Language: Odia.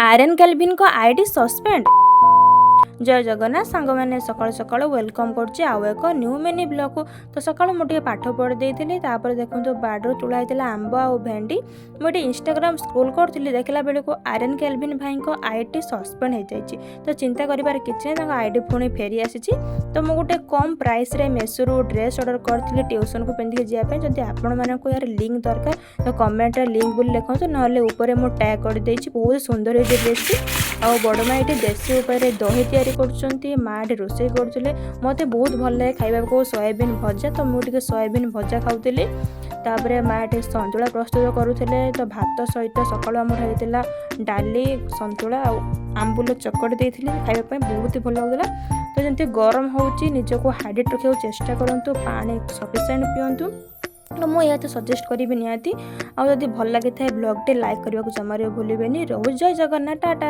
ଆର୍ୟନ କାଲଭିନଙ୍କ ଆଇଡି ସସ୍ପେଣ୍ଡ। ଜୟ ଜଗନ୍ନାଥ ସାଙ୍ଗମାନେ, ସକାଳୁ ସକାଳୁ welcome କରୁଛି ଆଉ ଏକ ନ୍ୟୁ ମିନି ବ୍ଲଗ୍କୁ। ତ ସକାଳୁ ମୁଁ ଟିକେ ପାଠ ପଢ଼ି ଦେଇଥିଲି। ତାପରେ ଦେଖନ୍ତୁ, ବାଡ଼ିରୁ ତୁଳା ହେଇଥିଲା ଆମ୍ବ ଆଉ ଭେଣ୍ଡି। ମୁଁ ଏଠି ଇନଷ୍ଟାଗ୍ରାମ ସ୍କ୍ରୋଲ୍ କରୁଥିଲି, ଦେଖିଲା ବେଳକୁ ଆର୍ୟନ କାଲଭିନ ଭାଇଙ୍କ ଆଇଡି ସସ୍ପେଣ୍ଡ ହେଇଯାଇଛି। ତ ଚିନ୍ତା କରିବାର କିଛି ନାହିଁ, ତାଙ୍କ ଆଇଡି ପୁଣି ଫେରି ଆସିଛି। ତ ମୁଁ ଗୋଟେ କମ୍ ପ୍ରାଇସ୍ରେ ମେସୋରୁ ଡ୍ରେସ୍ ଅର୍ଡ଼ର କରିଥିଲି ଟ୍ୟୁସନ୍କୁ ପିନ୍ଧିକି ଯିବା ପାଇଁ। ଯଦି ଆପଣମାନଙ୍କୁ ଏହାର ଲିଙ୍କ୍ ଦରକାର, ତ କମେଣ୍ଟରେ ଲିଙ୍କ୍ ବୋଲି ଲେଖନ୍ତୁ, ନହେଲେ ଉପରେ ମୁଁ ଟ୍ୟାଗ୍ କରିଦେଇଛି। ବହୁତ ସୁନ୍ଦର ହେଇଛି ଡ୍ରେସ୍ଟି। ଆଉ ବଡ଼ ମା ଏଠି ଦେଶୀ ଉପାୟରେ ଦହି ତିଆରି କରୁଛନ୍ତି, ମା ଏଠି ରୋଷେଇ କରୁଥିଲେ। ମୋତେ ବହୁତ ଭଲ ଲାଗେ ଖାଇବାକୁ ସୋୟାବିନ୍ ଭଜା, ତ ମୁଁ ଟିକେ ସୋୟାବିନ୍ ଭଜା ଖାଉଥିଲି। ତାପରେ ମା ଏଠି ସନ୍ତୁଳା ପ୍ରସ୍ତୁତ କରୁଥିଲେ। ତ ଭାତ ସହିତ ସକାଳୁ ଆମର ହେଇଥିଲା ଡାଲି, ସନ୍ତୁଳା ଆଉ ଆମ୍ବୁଲ ଚକଟି ଦେଇଥିଲି। ଖାଇବା ପାଇଁ ବହୁତ ହି ଭଲ ଲାଗୁଥିଲା। ତ ଯେମିତି ଗରମ ହେଉଛି, ନିଜକୁ ହାଇଡ୍ରେଟ୍ ରଖିବାକୁ ଚେଷ୍ଟା କରନ୍ତୁ, ପାଣି ସଫିସିଏଣ୍ଟ ପିଅନ୍ତୁ। ତ ମୁଁ ଏହା ତ ସଜେଷ୍ଟ କରିବି ନିହାତି। ଆଉ ଯଦି ଭଲ ଲାଗିଥାଏ ବ୍ଲଗ୍ଟି, ଲାଇକ୍ କରିବାକୁ ଜମାରୁ ଭୁଲିବେନି। ରହୁଛି, ଜୟ ଜଗନ୍ନାଥ, ଟାଟା।